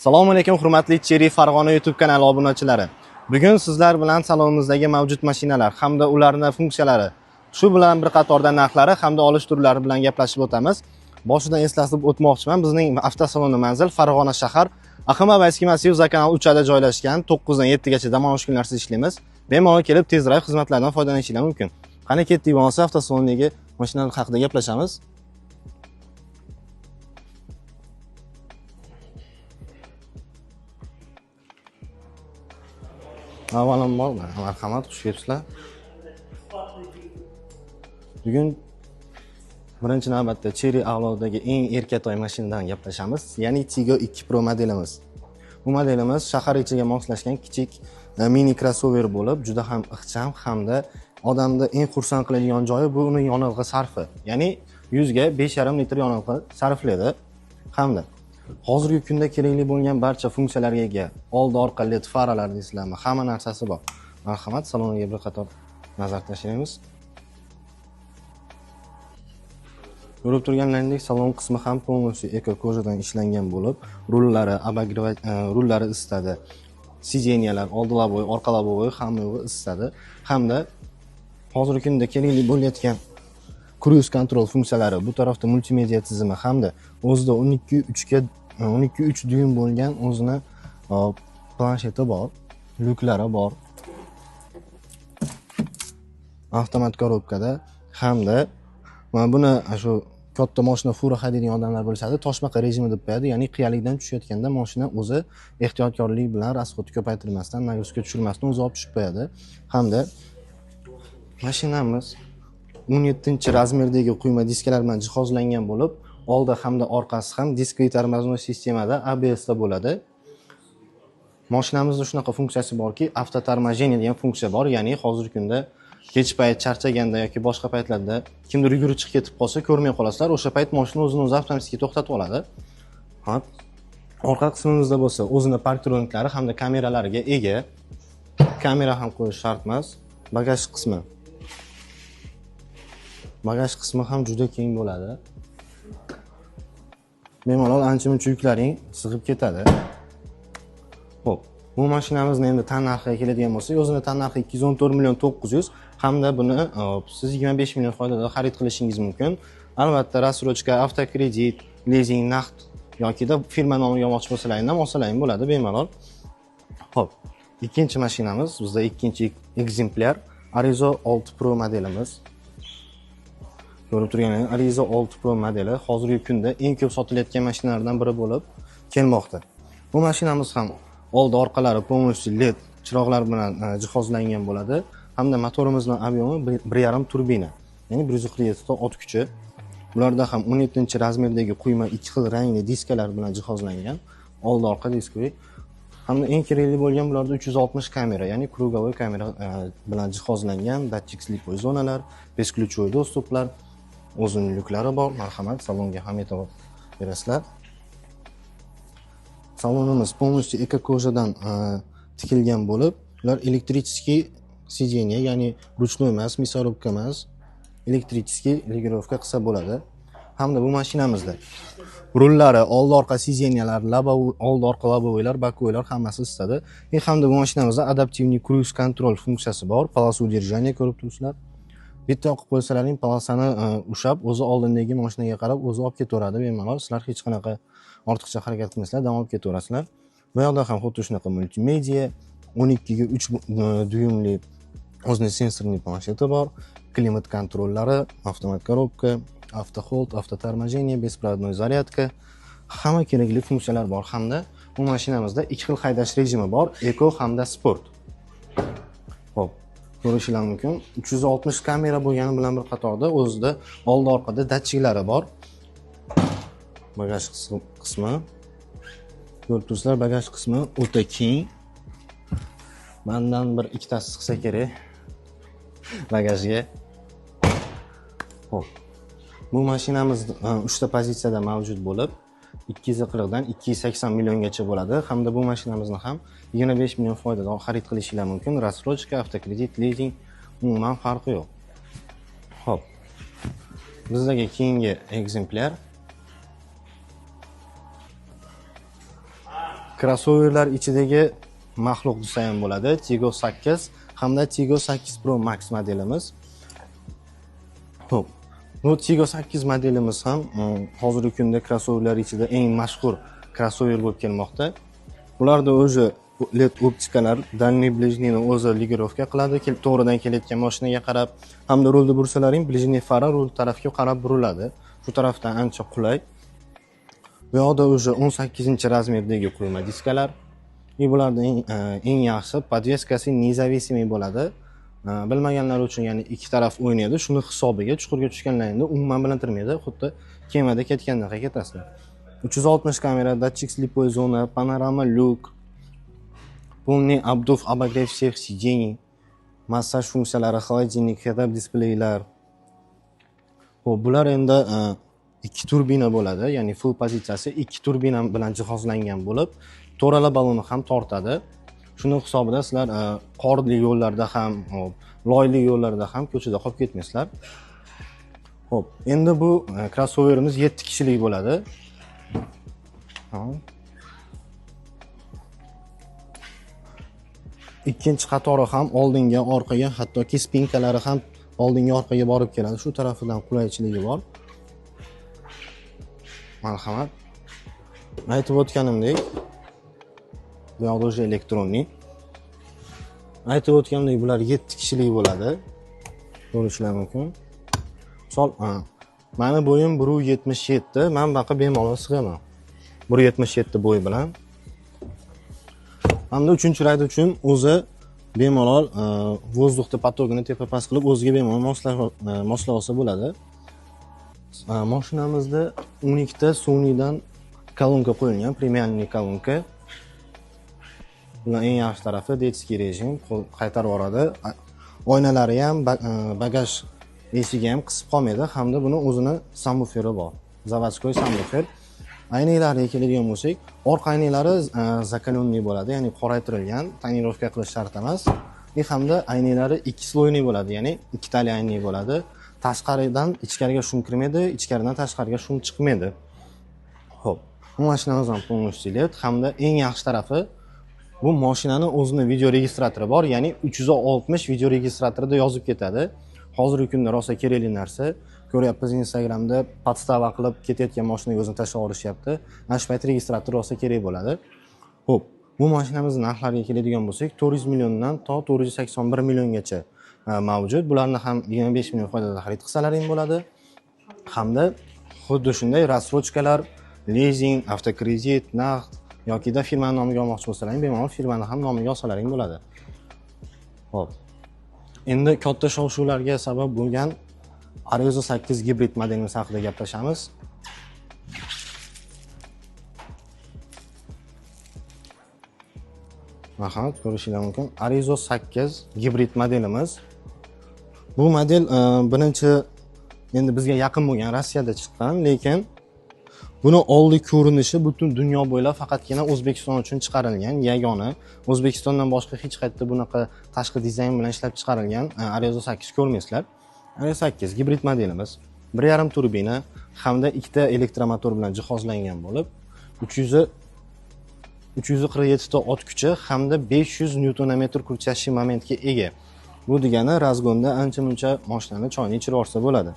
Assalomu alaykum, hurmatli Chery Farg'ona YouTube kanali obunachilari. Bugun sizlar bilan salonimizdagi mavjud mashinalar hamda ularning funksiyalari, shu bilan bir qatorda narxlari hamda olish turlari bilan gaplashib o'tamiz. Boshidan eslatib o'tmoqchiman, bizning avtosaloni manzil Farg'ona shahar, Ahim Abayskiy massiv Zakanal 3 da joylashgan. 9 dan 7 gacha dam olish kunlarsiz ishlaymiz. Bemalol kelib tezroq xizmatlardan foydalanishingiz mumkin. Qani ketdik, bo'lmasa avtosalondagi mashinalar haqida gaplashamiz. Avvalambor, marhamat, xush kelibsizlar. Bugun birinchi navbatda Chery avlodidagi eng erkatoy mashinadan gaplashamiz, ya'ni Tiggo 2 Pro modelimiz. Bu modelimiz shahar ichiga moslashgan kichik mini crossover bo'lib, juda ham ixcham hamda odamni eng xursand qiladigan joyi bu uning yonilg'i sarfi. Ya'ni 100 ga 5,5 litr yonilg'i sarflaydi hamda hozirgi kunda kerakli bo'lgan barcha funksiyalarga ega. Oldi orqa LED faralar deysizlarmi, hamma narsasi bor. Marhamat, saloniga bir qator nazar tashlaymiz. Ko'rib turganlaringizdek, salon qismi ham полностью eko kojadan ishlangan bo'lib, rullari rullari isitadi. Сиденьялар, oldi loboy, orqa loboy hamma yo'g'i isitadi. Hamda hozirgi kunda kerakli bo'layotgan cruise control funksiyalari, bu tarafda multimedia tizimi hamda o'zida 12.3 dyuym bo'lgan o'zini plansheti bor, lyuklari bor. Avtomat korobkada hamda mana buni shu katta mashina fura haydaydigan odamlar bilishadi, toshbaqa rejimi deb qo'yadi, ya'ni qiyalikdan tushayotganda mashina o'zi ehtiyotkorlik bilan rasxodni ko'paytirmasdan, nagruska tushirmasdan o'zi olib tushib qo'yadi. Hamda mashinamiz 17 razmerdagi quyma diskalar bilan jihozlangan bo'lib, oldi hamda orqasi ham diskli tormozli sistemada ABS da bo'ladi. Mashinamizda shunaqa funksiyasi borki, avtotormozheniya degan funksiya bor, ya'ni hozirgi kunda kech payt charchaganda yoki boshqa paytlarda kimdir yugurib chiqib ketib qolsa, ko'rmay qolasizlar, o'sha payt mashina o'zini o'zi avtomatik to'xtatib oladi. Hop. Orqa qismimizda bo'lsa o'zini parktroniklari hamda kameralariga ega. Kamera ham qo'yish shart emas. Bagaj qismi. Bagaj qismi ham juda keng bo'ladi. Bemalol ancha-muncha yuklaring sig'ib ketadi. Xo'p, bu mashinamizni endi tan narxiga keladigan bo'lsak, o'zini tan narxi 214 million 900 hamda buni siz 25 million foydada xarid qilishingiz mumkin. Albatta, рассрочка, avtokredit, lizing, naqd yokida firma nomiga olmoqchi bo'lsalaring ham olsalaring bo'ladi bemalol. Xo'p, ikkinchi mashinamiz bizda ikkinchi ekzemplyar Arrizo 6 Pro modelimiz. Ko'rib turganingiz Arrizo 6 Pro modeli hozirgi kunda eng ko'p sotilayotgan mashinalardan biri bo'lib kelmoqda. Bu mashinamiz ham oldi orqalari полностью LED chiroqlar bilan jihozlangan bo'ladi hamda motorimizning объеми 1,5 turbina, ya'ni 147 ta ot kuchi. Bularda ham 17 razmerdagi quyma 2 xil rangli diskalar bilan jihozlangan, oldi orqa diskli. Hamda eng kerakli bo'lgan bularda 360 kamera, ya'ni krugovoy kamera bilan jihozlangan, datchik слепой zonalar, бесключевой доступlar, o'zining lyuklari bor. Marhamat, salonga ham e'tibor berasizlar. Salonimiz полностью eko kojadan tikilgan bo'lib, ular elektricheskiy сиденье, ya'ni ручной emas, мясорубка emas, elektricheskiy регулировка qilsa bo'ladi. Hamda bu mashinamizda rullari, oldi orqa сиденьялар, oldi orqa лобовойlar, боковойlar hammasi isitadi. Hamda bu mashinamizda adaptivniy cruise control funksiyasi bor, полоса удержания ko'rib turibsizlar. Bitta yoqib qo'ysalaring, polosani ushlab, o'zi oldindagi mashinaga qarab o'zi olib ketaveradi bemalol. Sizlar hech qanaqa ortiqcha harakat qilmaslar, dam olib ketaverasizlar. Bu yoqda ham xuddi shunaqa multimedia, 12 ga 3 dyuymli o'zining sensorli plansheti bor, klimat kontrollari, avtomat korobka, avto hold, avto tormozheniya, беспроводной зарядка, hamma kerakli funksiyalar bor. Hamda bu mashinamizda 2 xil haydash rejimi bor, eko hamda sport. Xo'p, ko'rishingiz mumkin. 360 kamera bo'lgani bilan bir qatorda o'zida oldi orqada datchiklari bor. Bagaj qismi ko'rib turibsizlar, bagaj qismi o'ta keng. Mendan bir ikkitasi chiqsa kerak bagajga. Xo'p, bu mashinamiz 3 ta pozitsiyada mavjud bo'lib, 240 dan 280 milliongacha bo'ladi. Hamda bu mashinamizni ham 25 million foydada xarid qilishingiz mumkin. Рассрочка, avtokredit, lizing, umuman farqi yo'q. Xo'p, bizdagi keyingi ekzemplyar Crossoverlar ichidagi maxluq desa ham bo'ladi. Tiggo 8 hamda Tiggo 8 Pro Max modelimiz. Xo'p, bu Tiggo 8 modelimiz ham hozirgi kunda crossoverlar ichida eng mashhur crossover bo'lib kelmoqda. Bularda o'zi LED optikalar, дальний ближний ni o'zi ligirovka qiladi, to'g'ridan kelayotgan mashinaga qarab, hamda rulni bursalaring ближний fara rul tarafga qarab buriladi. Shu tarafdan ancha qulay. Bu yoqda o'zi 18 razmerdagi quyma diskalar. Bularda eng yaxshi podveskasi независимый bo'ladi. Bilmaganlar uchun, ya'ni ikki taraf o'ynaydi, shuni hisobiga chuqurga tushganlaringda umuman bilintirmaydi, xuddi kemada ketgandaqa ketasizlar. 360 kamera, datchik слепой zona, panorama lyuk, полный обдув, обогрев всех сидений, massaj funksiyalari, холодильник, head-up displeylar. Xo'p, bular endi 2 turbina bo'ladi, ya'ni full pozitsiyasi 2 turbina bilan jihozlangan bo'lib, to'rala balonni ham tortadi. Shuni hisobida sizlar qorli yo'llarda ham, hop, loyli yo'llarda ham ko'chada qolib ketmaysizlar. Xo'p, endi bu crossoverimiz 7 kishilik bo'ladi. Hop. Ikkinchi qatori ham oldinga, orqaga, hattoki spinkalari ham oldinga, orqaga borib keladi. Shu tarafidan qulaychiligi bor. Marhamat. Aytib o'tganimdek, bu yoqda o'sha elektronli. Aytib o'tganimdek, bular 7 kishilik bo'ladi. Ko'rishlar mumkin. Misol, meni bo'yim 1.77, men bunaqa bemalol sig'aman. 1.77 bo'y bilan. Hamda 3-rad uchun o'zi bemalol vozdухni potogini tepa past qilib o'ziga bemalol moslab olsa bo'ladi. Mashinamizda 12 ta Sonydan kolonka qo'yilgan, premiumli kolonka. Buning eng yaxshi tarafi detskiy rejim, qo'l qaytarib yuboradi. Oynalari ham, bagaj eshigi ham qisib qolmaydi hamda buni o'zini subwooferi bor. Zavodskoy subwoofer. Aynaklariga keladigan bo'lsak, orqa aynaklari zakalonli bo'ladi, ya'ni qoraytirilgan, tonirovka qilish shart emas. Va hamda aynaklari 2 sloyli bo'ladi, ya'ni ikkitali aynak bo'ladi. Tashqaridan ichkariga shum kirmaydi, ichkaridan tashqariga shum chiqmaydi. Xo'p, bu mashinamiz ham полностью LED hamda eng yaxshi tarafi bu mashinani o'zini video registratori bor, ya'ni 360 video registratorida yozib ketadi. Hozirgi kunda rosa kerakli narsa. Ko'ryapmiz Instagramda podstava qilib ketayotgan mashinaga o'zini tashlab olishyapti. Mana shu payt registrator rosa kerak bo'ladi. Xo'p, bu mashinamizning narxlariga keladigan bo'lsak, 400 milliondan to 481 milliongacha mavjud. Bularni ham 25 million foydada xarid qilsalaring bo'ladi. Hamda xuddi shunday рассрочkalar, lizing, avtokredit, naqd yokida firmani nomiga olmoqchi bo'lsalaring, bemalol firmani ham nomiga olsalaring bo'ladi. Xo'p. Endi katta shov-shuvlarga sabab bo'lgan Arrizo 8 gibrid modelimiz haqida gaplashamiz. Marhamat, ko'rishingiz mumkin. Arrizo 8 gibrid modelimiz. Bu model birinchi endi bizga yaqin bo'lgan Rossiyada chiqqan, lekin buni oldi ko'rinishi butun dunyo bo'ylab faqatgina O'zbekiston uchun chiqarilgan yagona. O'zbekistondan boshqa hech qayerda bunaqa tashqi dizayn bilan ishlab chiqarilgan Arrizo 8 ko'rmaysizlar. Arrizo 8 gibrid modelimiz 1.5 turbina hamda ikkita elektromotor bilan jihozlangan bo'lib, 347 ta ot kuchi hamda 500 newton-metr крутящий momentga ega. Bu degani razgonda ancha-muncha mashinani choyni ichirib yuborsa bo'ladi.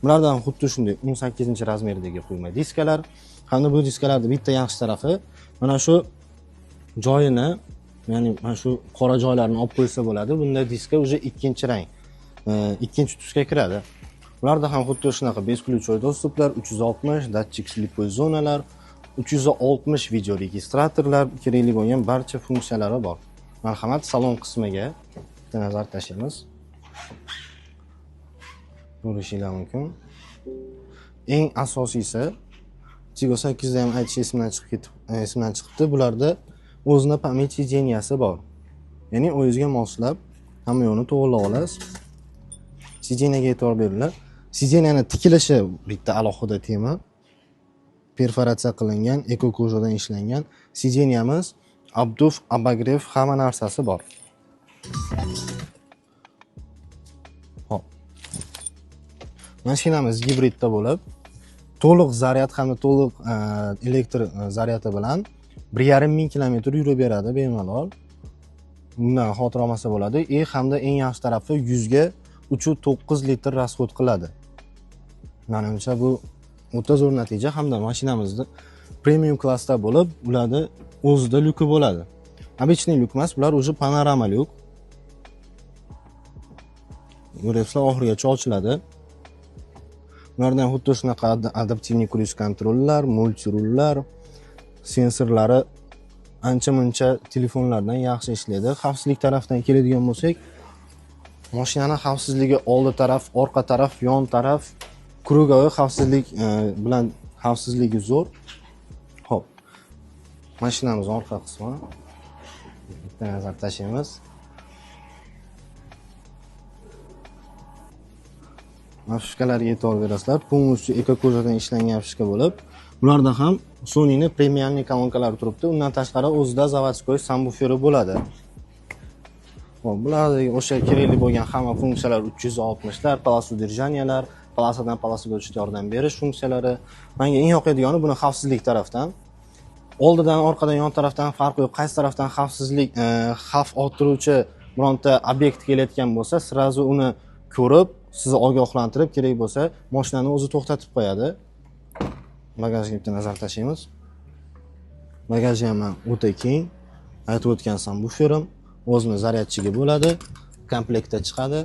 Bulardan xuddi shunday 18 razmerdagi quyma diskalar hamda bu diskalarning bitta yaxshi tarafi mana shu joyini, ya'ni mana shu qora joylarini olib qo'ysa bo'ladi. Bunda diska уже ikkinchi rang, ikkinchi tusga kiradi. Bularda ham xuddi shunaqa бесключевой доступlar, 360 datchik слепой zonalar, 360 video registratorlar, kerakli bo'lgan barcha funksiyalari bor. Marhamat, salon qismiga bitta nazar tashlaymiz. Ko'rishingiz mumkin. Eng asosiysi Tiggo 8da ham aytish esimdan chiqib ketib, esimdan chiqibdi. Bularda o'zini pamять sideniyasi bor. Ya'ni o'zingizga moslab hamma yo'lni to'g'rilab olasiz. Sideniyaga e'tibor beringlar. Sideniyani tikilishi bitta alohida tema. Perforatsiya qilingan, eko kojadan ishlangan sideniyamiz, abduf, abagrev hamma narsasi bor. Xo'p. Mashinamiz gibridda bo'lib, to'liq zaryad hamda to'liq elektr zaryadi bilan 1,5 ming kilometr yurib beradi bemalol. Bundan xavotir olmasa bo'ladi. Hamda eng yaxshi tarafi 100 ga 3.9 litr rasxod qiladi. Menimcha bu o'ta zo'r natija hamda mashinamizda premium klassda bo'lib, ularda o'zida lyuki bo'ladi. Обычный lyuk emas, bular уже panorama lyuk. Ko'ryapsizlar, oxirigacha ochiladi. Ulardan xuddi shunaqa adaptivniy kruiz kontrollar, multirullar, sensorlari ancha-muncha telefonlardan yaxshi ishlaydi. Xavfsizlik tarafdan keladigan bo'lsak, mashinaning xavfsizligi oldi taraf, orqa taraf, yon taraf krugovoy xavfsizlik bilan xavfsizligi zo'r. Xo'p. Mashinamiz orqa qismi. Bitta nazar tashlaymiz. Afishkalarga e'tibor berasizlar. Полностью ekokojadan ishlangan afishka bo'lib, bularda ham Sony'ning premiumli kolonkalari turibdi. Undan tashqari o'zida заводской subwooferi bo'ladi. Xo'p, bulardagi o'sha kerakli bo'lgan hamma funksiyalar 360 lar, полосу держанияlar, polosadan polosaga o'tishda yordam berish funksiyalari. Menga eng yoqadigani buni xavfsizlik tarafdan. Oldidan, orqadan, yon tarafdan farqi yo'q. Qaysi tarafdan xavfsizlik, xavf orttiruvchi bironta obyekt kelayotgan bo'lsa, srazu uni ko'rib, sizni ogohlantirib, kerak bo'lsa, mashinani o'zi to'xtatib qo'yadi. Bagajga bitta nazar tashlaymiz. Bagaji ham o'ta keng. Aytib o'tgan subwooferim o'zini zaryadchigi bo'ladi, komplektda chiqadi.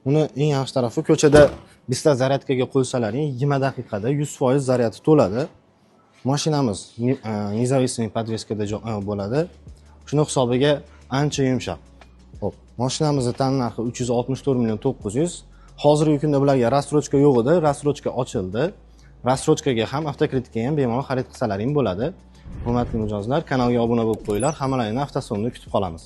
Uni eng yaxshi tarafi ko'chada bitta zaryadkaga qo'ysalaring 20 daqiqada 100% zaryadi to'ladi. Mashinamiz независимый podveskada bo'ladi. Shuni hisobiga ancha yumshoq. Xo'p, mashinamizning tan narxi 364 million 900. Hozirgi kunda bularga рассрочка yo'q edi, рассрочка ochildi. Рассрочкаga ham, avtokreditga ham bemalol xarid qilsalaring bo'ladi. Hurmatli mijozlar, kanalga obuna bo'lib qo'yinglar. Hammalaringni avtosalonda kutib qolamiz.